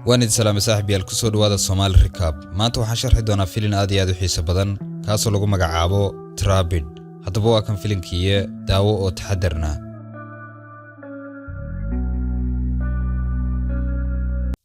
Waan idin salaamay, saaxiibyaal. Kusoo dhawaada Soomaali Recap. Maanta waxaan sharxi doonaa filin aad iyo aad u xiiso badan, kaasoo lagu magacaabo Trapped. Haddaba waa kan filinkiiye, daawo oo taxadarna.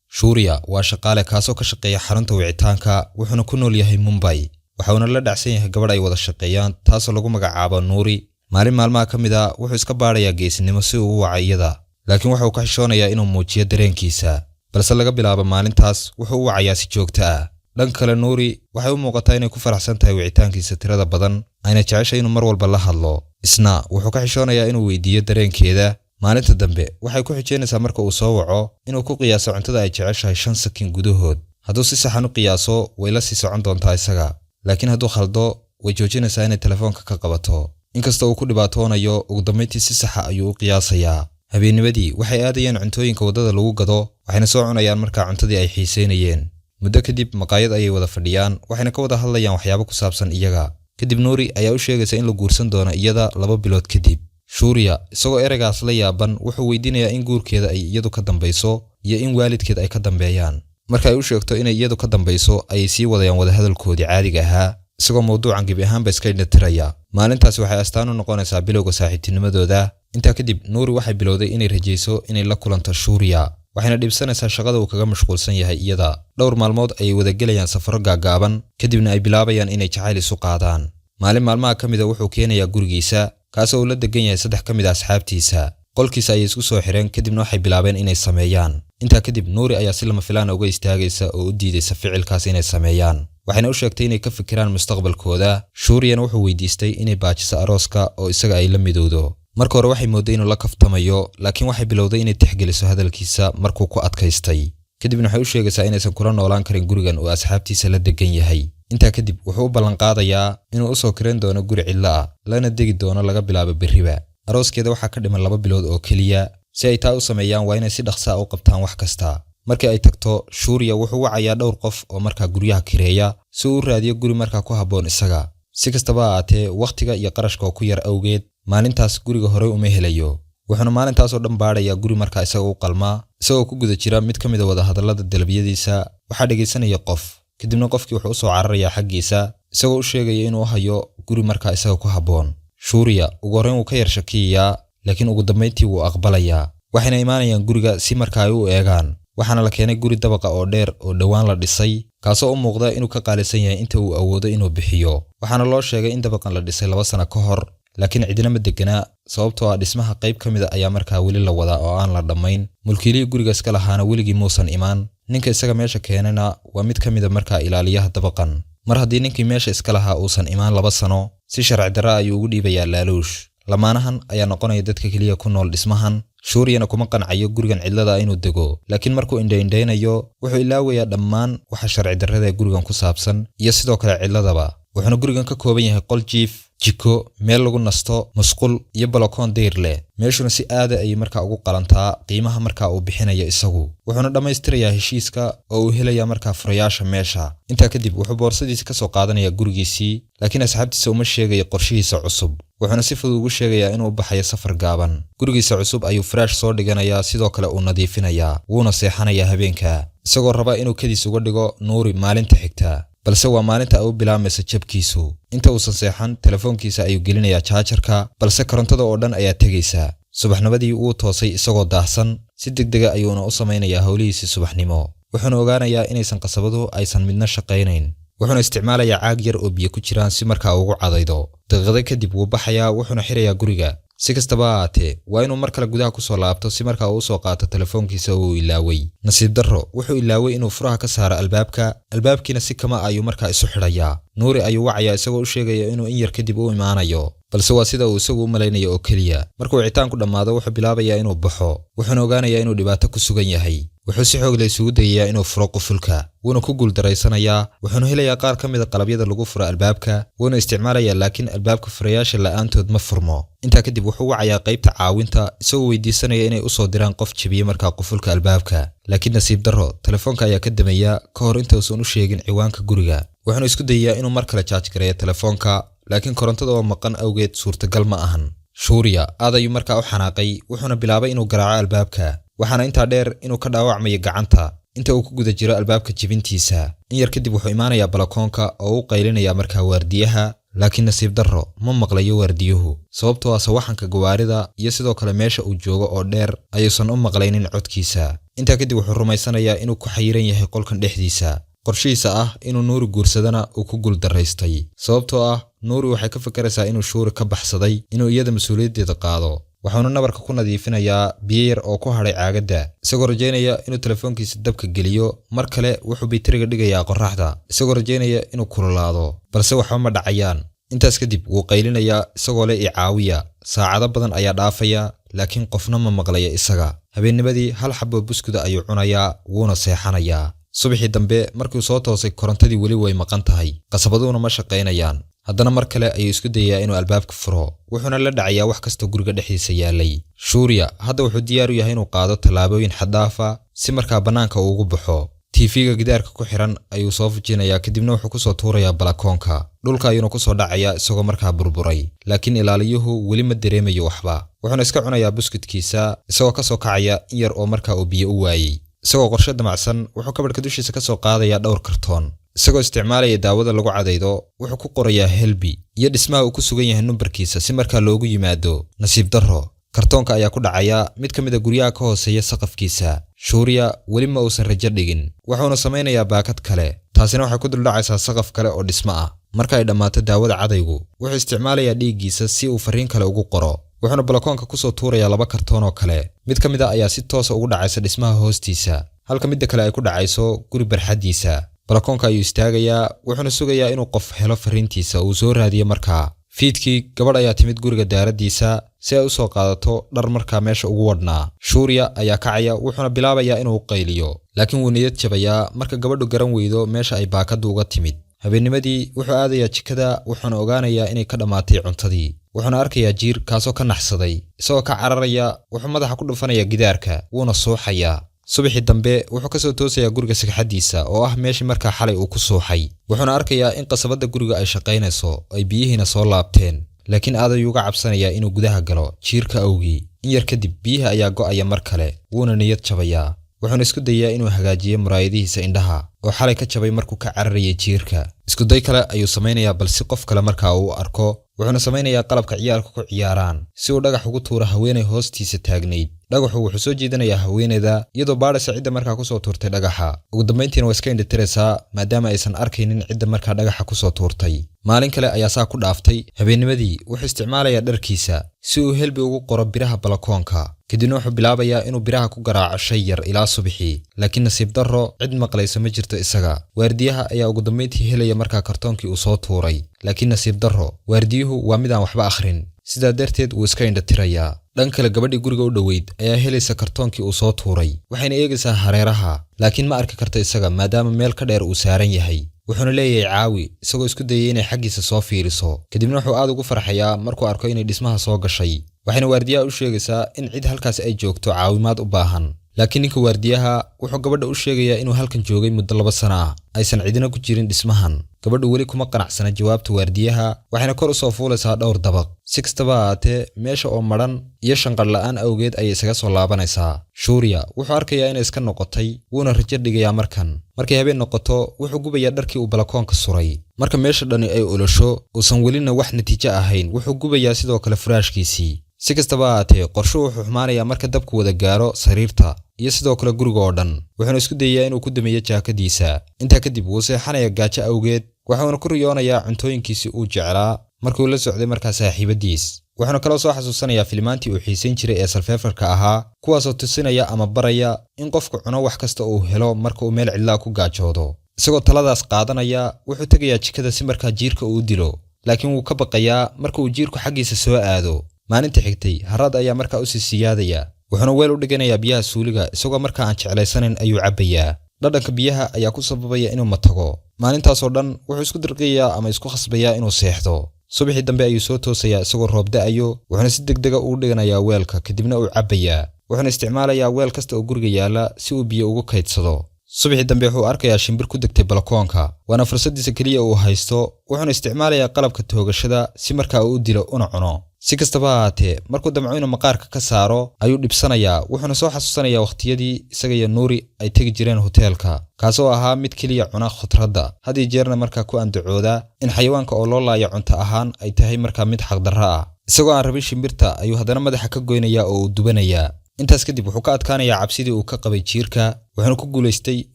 Shuuriya waa shaqaale kaasoo ka shaqeeya xarunta wicitaanka, wuxuuna ku nool yahay Mumbai. Waxauna la dhacsan yahay gabadh ay wada shaqeeyaan, taasoo lagu magacaabo Nuuri. Maalin maalmaha ka mid a wuxuu iska baadhayaa geesinimo si uu u waca iyada, laakiin waxa uu ka xishoonayaa inuu muujiyo dareenkiisa. Balse laga bilaabo maalintaas wuxuu u wacayaa si joogto ah. Dhanka kale, Nuuri waxay u muuqataa inay ku faraxsan tahay wicitaankiisa tirada badan, ayna jeceshay inuu mar walba la hadlo. Isna wuxuu ka xishoonayaa inuu weydiiyo dareenkeeda. Maalinta dambe waxay ku xijeynaysaa marka uu soo waco inuu ku qiyaaso cuntada ay jeceshahay 5 sakin gudahood. Hadduu si saxan u qiyaaso, way la sii socon doontaa isaga, laakiin hadduu khaldo, way joojinaysaa inay telefoonka ka qabato. Inkasta uu ku dhibaatoonayo, ugu dambayntii si saxa ayuu u qiyaasayaa. Habeennimadii waxay aadayeen cuntooyinka waddada lagu gado, waxayna soo cunayaan markaa cuntadii ay xiisaynayeen. Muddo kadib maqaayad ayay wada fadhiyaan, waxayna ka wada hadlayaan waxyaabo ku saabsan iyaga. Kadib Nuuri ayaa u sheegaysa in la guursan doono iyada 2 bilood kadib. Shuuriya isagoo ereygaas la yaaban wuxuu weydiinayaa in guurkeeda ay iyadu ka dambayso iyo in waalidkeed ay ka dambeeyaan. Marka ay u sheegto inay iyadu ka dambayso, ayay sii wadayaan wadahadalkoodii caadiga ahaa, isagoo mawduucan gebi ahaanba iska indhatiraya. Maalintaasi waxay astaan u noqonaysaa bilowga saaxiibtinimadooda. Intaa kadib Nuuri waxay bilowday inay rajayso inay la kulanto Shuuriya, waxayna dhibsanaysaa shaqada uu kaga mashquulsan yahay iyada. Dhowr maalmood ayay wada gelayaan safarro gaaggaaban, kadibna ay bilaabayaan inay jacayl isu qaadaan. Maalin maalmaha ka mida wuxuu keenayaa gurigiisa, kaasoo uu la degan yahay saddex ka mid a asxaabtiisa. Qolkiisa ayay isku soo xireen, kadibna waxay bilaabeen inay sameeyaan. Intaa kadib Nuuri ayaa si lama filaana uga istaagaysa oo u diidaysa ficilkaas inay sameeyaan, waxayna u sheegtay inay ka fikiraan mustaqbalkooda. Shuuriyana wuxuu weydiistay inay baajiso arooska oo isaga ay la midowdo. Marka hore waxay mooday inuu la kaftamayo, laakiin waxay bilowday inay tixgeliso hadalkiisa markuu ku adkaystay. Kadibna waxay u sheegaysaa inaysan kula noolaan karin gurigan oo asxaabtiisa la degan yahay. Intaa kadib wuxuu u ballanqaadayaa inuu usoo kireen doono guri cidlo ah, lana degi doono laga bilaabo berriba. Arooskeeda waxaa ka dhiman 2 bilood oo keliya. Si ay taa u sameeyaan, waa inay si dhaqsaa u qabtaan wax kasta. Markii ay tagto, Shuuriya wuxuu wacayaa dhowr qof oo markaa guryaha kireeya si uu u raadiyo guri markaa ku habboon isaga. Si kastaba ha ahaatee, wakhtiga iyo qarashka oo ku yar awgeed, maalintaas guriga horey uma helayo. Wuxuuna maalintaasoo dhan baadhayaa guri markaa isaga u qalmaa. Isagoo ku guda jira mid ka mid a wadahadallada dalabyadiisa, waxaa dhegaysanaya qof. Kadibna qofkii wuxuu usoo cararayaa xaggiisa, isagoo u sheegaya inuu hayo guri markaa isaga ku habboon. Shuuriya ugu horreyn wuu ka yar shakiyayaa, laakiin ugu dambayntii wuu aqbalayaa. Waxayna imaanayaan guriga si markaa ay u eegaan. Waxaana la keenay guri dabaqa oo dheer oo dhowaan la dhisay, kaasoo u muuqda inuu ka qaalisan yahay inta uu awoodo inuu bixiyo. Waxaana loo sheegay in dabaqan la dhisay 2 sano ka hor, laakiin cidina ma deganaa, sababtoo ah dhismaha qayb ka mid a ayaa markaa weli la wadaa oo aan la dhammayn. Mulkiilihii guriga iska lahaana weligii muusan imaan. Ninka isaga meesha keenayna waa mid ka mid a markaa ilaaliyaha dabaqan. Mar haddii ninkii meesha iska lahaa uusan imaan 2 sano, si sharci darra ayuu ugu dhiibayaa laaluush. Lamaanahan ayaa noqonaya dadka keliya ku nool dhismahan. Shuuriyana kuma qancayo gurigan cidlada inuu dego, laakiin markuu indhaindhaynayo wuxuu ilaawayaa dhammaan waxa sharci darrada ee gurigan ku saabsan iyo sidoo kale cidladaba. Wuxuuna gurigan ka kooban yahay qol jiif, jiko, meel lagu nasto, musqul iyo balakoon dayr leh. Meeshuna si aada ayay markaa ugu qalantaa qiimaha markaa uu bixinayo isagu. Wuxuuna dhammaystirayaa heshiiska oo uu helayaa markaa furayaasha meesha. Intaa kadib wuxuu boorsadiisa ka soo qaadanayaa gurigiisii, laakiin asxaabtiisa uma sheegayo qorshihiisa cusub. Wuxuuna si fudud ugu sheegayaa inuu u baxayo safar gaaban. Gurigiisa cusub ayuu firaash soo dhiganayaa, sidoo kale uu nadiifinayaa, wuuna seexanayaa habeenka, isagoo raba inuu kadiis uga dhigo Nuuri maalinta xigta. Balse waa maalinta ay u bilaabmaysa jabkiisu. Inta uusan seexan, telefoonkiisa ayuu gelinayaa jaajarka, balse korontada oo dhan ayaa tegaysa. Subaxnimadii wuu toosay isagoo daahsan, si degdega ayuuna u samaynayaa howlihiisii subaxnimo. Wuxuuna ogaanayaa inaysan qasabaduhu aysan midna shaqaynayn. Wuxuuna isticmaalayaa caag yar oo biyo ku jiraan si markaa ugu cadaydo. Daqiiqado kadib wuu baxayaa, wuxuuna xirayaa guriga. Si kastaba ha ahaatee, waa inuu mar kale gudaha kusoo laabto si markaa uu usoo qaato telefoonkiisa oo uu ilaaway. Nasiib darro, wuxuu ilaaway inuu furaha ka saaro albaabka. Albaabkiina si kama ayuu markaa isu xidhayaa. Nuuri ayuu wacayaa, isagoo u sheegaya inuu in yar kadib u imaanayo, balse waa sida uu isagu u malaynayo oo keliya. Markuu wicitaanku dhammaado, wuxuu bilaabayaa inuu baxo, wuxuuna ogaanayaa inuu dhibaato ku sugan yahay. Wuxuu si xoog leh isugu dayayaa inuu furo qufulka, wuuna ku guuldaraysanayaa. Wuxuuna helayaa qaar ka mid a qalabyada lagu furo albaabka, wuuna isticmaalayaa, laakiin albaabka furayaasha la'aantood ma furmo. Intaa kadib wuxuu wacayaa qaybta caawinta, isagoo weydiisanaya inay usoo diraan qof jebiye markaa qufulka albaabka. Laakiin nasiib darro, telefoonka ayaa ka damaya ka hor inta uusan u sheegin ciwaanka guriga. Wuxuuna isku dayayaa inuu mar kale jaaj gareeyo telefoonka, laakiin korontada oo maqan awgeed suurtagal ma ahan. Shuuriya aad ayuu markaa u xanaaqay, wuxuuna bilaabay inuu garaaco albaabka. Waxaana intaa dheer inuu ka dhaawacmayo gacanta inta uu ku guda jiro albaabka jebintiisa. In yar kadib wuxuu imaanayaa balakoonka oo u qaylinaya markaa waardiyaha, laakiin nasiib darro ma maqlayo waardiyuhu, sababtoo ah sawaxanka gawaarida iyo sidoo kale meesha uu joogo oo dheer ayuusan u maqlaynin codkiisa. Intaa kadib wuxuu rumaysanayaa inuu ku xayiran yahay qolkan dhexdiisa. Qorshihiisa ah inuu Nuuri guursadana uu ku guuldarraystay, sababtoo ah Nuuri waxay ka fakaraysaa inuu Shuuri ka baxsaday inuu iyada mas-uuliyaddeeda qaado. Waxauna nabarka ku nadiifinayaa biyo yar oo ku hadhay caagadda, isagoo rajaynaya inuu telefoonkiisa dabka geliyo. Mar kale wuxuu bayteriga dhigayaa qorraxda, isagoo rajaynaya inuu kululaado, balse waxba ma dhacayaan. Intaas kadib wuu qaylinayaa isagoo leh "I caawiya." Saacado badan ayaa dhaafaya, laakiin qofna ma maqlaya isaga. Habeennimadii hal xaboo buskuda ayuu cunayaa, wuuna seexanayaa. Subaxii dambe markuu soo toosay, korontadii weli way maqan tahay, qasabaduhuna ma shaqaynayaan. Haddana mar kale ayuu isku dayayaa inuu albaabka furo, wuxuuna la dhacayaa wax kastoo guriga dhexdiisa yaalay. Shuuriya hadda wuxuu diyaar u yahay inuu qaado tallaabooyin xaddaafa si markaa bannaanka uu ugu baxo. TV-ga gidaarka ku xiran ayuu soo fujinayaa, kadibna wuxuu kusoo tuurayaa balakoonka. Dhulka ayuuna kusoo dhacayaa isagoo markaa burburay, laakiin ilaaliyuhu weli ma dareemayo waxba. Wuxuuna iska cunayaa buskudkiisa, isagoo kasoo kacaya in yar oo markaa uu biyo u waayey. Isagoo qorshe damacsan, wuxuu kabadhka dushiisa kasoo qaadayaa dhowr kartoon. Isagoo isticmaalaya daawada lagu cadaydo, wuxuu ku qorayaa "help" iyo dhismaha uu ku sugan yahay numbarkiisa si markaa loogu yimaado. Nasiib darro, kartoonka ayaa ku dhacaya mid ka mid a guryaha ka hooseeya saqafkiisa. Shuuriya weli ma uusan rajo dhigin, wuxuuna samaynayaa baakad kale, taasina waxay ku duldhacaysaa saqaf kale oo dhismo ah. Marka ay dhammaato daawada cadaygu, wuxuu isticmaalayaa dhiiggiisa si uu farriin kale ugu qoro, wuxuuna balakoonka kusoo tuurayaa laba kartoon oo kale. Mid ka mid a ayaa si toosa ugu dhacaysa dhismaha hoostiisa, halka midda kale ay ku dhacayso guri barxaddiisa. Balakoonka ayuu istaagayaa, wuxuuna sugayaa inuu qof helo farriintiisa uu soo raadiyo. Markaa fiidkii gabadh ayaa timid guriga daaraddiisa si ay u soo qaadato dhar markaa meesha ugu wadhnaa. Shuuriya ayaa kacaya, wuxuuna bilaabayaa inuu qayliyo, laakiin wuu niyad jabayaa marka gabadhu garan weydo meesha ay baakaddu uga timid. Habeennimadii wuxuu aadayaa jikada, wuxuuna ogaanayaa inay ka dhammaatay cuntadii. Wuxuuna arkayaa jiir kaasoo ka naxsaday. Isagoo ka cararaya, wuxuu madaxa ku dhufanayaa gidaarka, wuuna suuxayaa. Subaxii dambe wuxuu ka soo toosayaa guriga sagxaddiisa, oo ah meeshii markaa xalay uu ku suuxay. Wuxuuna arkayaa in qasabadda guriga ay shaqaynayso, ay biyihiina soo laabteen, laakiin aad ayuu uga cabsanayaa inuu gudaha galo jiirka awgii. In yar kadib biyaha ayaa go'aya mar kale, wuuna niyad jabayaa. Wuxuuna isku dayaa inuu hagaajiyo muraayadihiisa indhaha oo xalay ka jabay markuu ka cararayay jiirka. Iskuday kale ayuu samaynayaa, balse qof kale markaa uu arko. Wuxuuna samaynayaa qalabka ciyaalka ku ciyaaraan si uu dhagax ugu tuuro haweenay hoostiisa taagnayd. Dhagaxu wuxuu soo jiidanayaa haweeneyda, iyadoo baadhaysa cidda markaa kusoo tuurtay dhagaxa. Ugu dambayntiina waa iska indhitiraysaa, maadaama aysan arkaynin cidda markaa dhagaxa kusoo tuurtay. Maalin kale ayaa saa ku dhaaftay. Habeennimadii wuxuu isticmaalayaa dharkiisa si uu "help" ugu qoro biraha balakoonka, kadibna wuxuu bilaabayaa inuu biraha ku garaaco shay yar ilaa subaxii, laakiin nasiib darro cid maqlayso ma jirto isaga. Waardiyaha ayaa ugu dambayntii helaya markaa kartoonkii uu soo tuuray, laakiin nasiib darro waardiyuhu waa mid aan waxba akhrin, sidaa darteed wuu iska indhatirayaa. Dhan kale, gabadhii guriga u dhoweyd ayaa helaysa kartoonkii uu soo tuuray. Waxayna eegaysaa hareeraha, laakiin ma arki karto isaga, maadaama meel ka dheer uu saaran yahay. Wuxuuna leeyahay "Caawi," isagoo isku dayay inay xaggiisa soo fiiriso. Kadibna wuxuu aad ugu farxayaa markuu arko inay dhismaha soo gashay. Waxayna waardiyaha u sheegaysaa in cid halkaasi ay joogto caawimaad u baahan, laakiin ninka waardiyaha wuxuu gabadha u sheegayaa inuu halkan joogay muddo 2 sano ah, aysan cidina ku jirin dhismahan. Gabadhu weli kuma qanacsana jawaabta waardiyaha, waxayna kor u soo fuulaysaa dhowr dabaq. Si kastaba ahaatee, meesha oo madhan iyo shanqar la'aan awgeed ayay isaga soo laabanaysaa. Shuuriya wuxuu arkayaa inay iska noqotay, wuuna rajo dhigayaa markan. Markay habeen noqoto, wuxuu gubayaa dharkii uu balakoonka suray. Marka meesha dhani ay olosho, uusan welina wax natiijo ahayn, wuxuu gubayaa sidoo kale furaashkiisii. Si kastaba ahaatee, qorshuhu wuxuu xumaanayaa marka dabku wada gaaro sariirta iyo sidoo kale guriga oo dhan. Wuxuuna isku dayayaa inuu ku dameeyo jaakadiisa. Intaa kadib wuu seexanayaa gaajo awgeed, wuxuuna ku riyoonayaa cuntooyinkiisii uu jeclaa markuu la socday markaa saaxiibadiis. Wuxuuna kaloo soo xasuusanayaa filimaantii uu xiisayn jiray ee survival-ka ahaa, kuwaasoo tusinaya ama baraya in qofku cuno wax kasta uu helo marka uu meel cidlaa ku gaajoodo. Isagoo taladaas qaadanaya, wuxuu tegayaa jikada si markaa jiirka uu dilo, laakiin wuu ka baqayaa marka uu jiirku xaggiisa soo aado. Maalinta xigtay haraad ayaa markaa usii siyaadaya, wuxuuna weel u dhiganayaa biyaha suuliga. Isagoo markaa aan jeclaysanayn ayuu cabbayaa. Dhadhanka biyaha ayaa ku sababaya inuu matago. Maalintaasoo dhan wuxuu isku dirqiyayaa ama isku khasbayaa inuu seexdo. Subaxii dambe ayuu soo toosayaa isagoo roob da'ayo, wuxuuna si degdega ugu dhiganayaa weelka, kadibna uu cabbayaa. Wuxuuna isticmaalayaa weel kasta oo guriga yaalla si uu biyo ugu kaydsado. Subaxii dambe wuxuu arkayaa shimbir ku degtay balakoonka, waana fursaddiisa keliya uu haysto. Wuxuuna isticmaalayaa qalabka toogashada si markaa uu u dilo una cuno. Si kastaba ha ahaatee, markuu damco inuu maqaarka ka saaro ayuu dhibsanayaa, wuxuuna soo xasuusanayaa wakhtiyadii isaga iyo Nuuri ay tegi jireen hoteelka, kaasoo ahaa mid keliya cuna khudradda, had iyo jeerna markaa ku andacooda in xayawaanka oo loo laayo cunto ahaan ay tahay markaa mid xaqdarro ah. Isagoo aan rabin shimbirta ayuu haddana madaxa ka goynayaa oo uu dubanayaa. Intaas kadib wuxuu ka adkaanayaa cabsidii uu ka qabay jiirka, wuxuuna ku guulaystay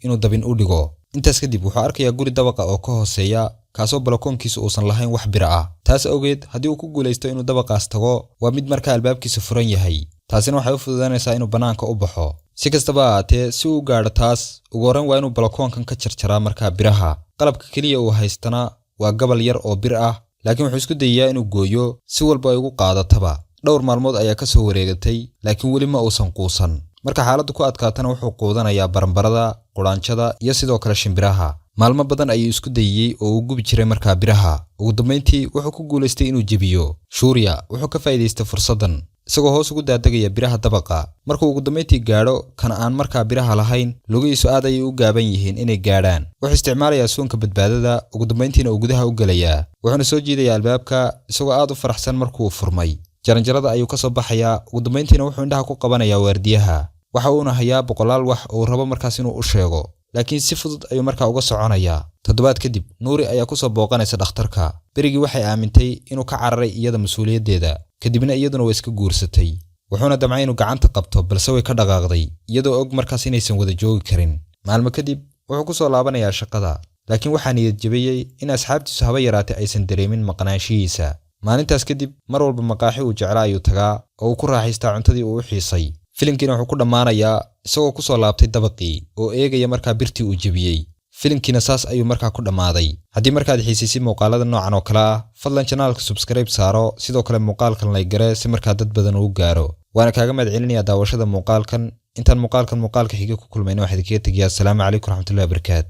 inuu dabin u dhigo. Intaas kadib wuxuu arkayaa guri dabaqa oo ka hooseeya, kaasoo balakoonkiisa uusan lahayn wax bira ah. Taas awgeed, haddii uu ku guulaysto inuu dabaqaas tago, waa mid markaa albaabkiisa furan yahay. Taasina waxay u fududaanaysaa inuu bannaanka u baxo. Si kastaba ha ahaatee, si uu gaadho taas, ugu horreyn waa inuu balakoonkan ka jarjaraa markaa biraha. Qalabka keliya uu haystana waa gabal yar oo bir ah, laakiin wuxuu isku dayayaa inuu gooyo si walba ay ugu qaadataba. Dhowr maalmood ayaa ka soo wareegatay, laakiin weli ma uusan quusan. Marka xaaladdu ku adkaatana, wuxuu quudanayaa baranbarada, quraanjada iyo sidoo kale shimbiraha. Maalmo badan ayuu isku dayiyey oo uu gubi jiray markaa biraha. Ugu dambayntii wuxuu ku guulaystay inuu jebiyo. Shuuriya wuxuu ka faa'iidaystay fursaddan, isagoo hoos ugu daadegaya biraha dabaqa. Markuu ugu dambayntii gaadho kan aan markaa biraha lahayn, lugihiisu aad ayay u gaaban yihiin inay gaadhaan. Wuxuu isticmaalayaa suunka badbaadada, ugu dambayntiina uu gudaha u gelayaa, wuxuuna soo jiidayaa albaabka isagoo aad u faraxsan. Markuu furmay, jaranjarada ayuu ka soo baxayaa. Ugu dambayntiina wuxuu indhaha ku qabanayaa waardiyaha. Waxa uuna hayaa boqolaal wax oo uu rabo markaas inuu u sheego, laakiin si fudud ayuu markaa uga soconayaa. Toddobaad kadib Nuuri ayaa ku soo booqanaysa dhakhtarka. Berigii waxay aamintay inuu ka cararay iyada mas-uuliyaddeeda, kadibna iyaduna way iska guursatay. Wuxuuna damcay inuu gacanta qabto, balse way ka dhaqaaqday, iyadoo og markaas inaysan wada joogi karin. Maalmo kadib wuxuu ku soo laabanayaa shaqada, laakiin waxaa niyad jabiyey in asxaabtiisu haba yaraatay aysan dareemin maqnaanshihiisa. Maalintaas kadib mar walba maqaaxi uu jeclaa ayuu tagaa oo uu ku raaxaystaa cuntadii uu u xiisay. Filimkiina wuxuu ku dhammaanayaa isagoo ku soo laabtay dabaqii oo eegaya markaa birtii uu jebiyey. Filimkiina saas ayuu markaa ku dhammaaday. Haddii markaad xiisaysid muuqaalada noocan oo kale ah, fadlan channelka subscribe saaro, sidoo kale muuqaalkan like garee si markaa dad badan uu gaaro. Waana kaaga mahad celinayaa daawashada muuqaalkan. Intaan muuqaalkan muuqaalka xiga ku kulmayna, waxaan idinkaga tegayaa asalaamu calaykum raxmatullahi wabarakaatu.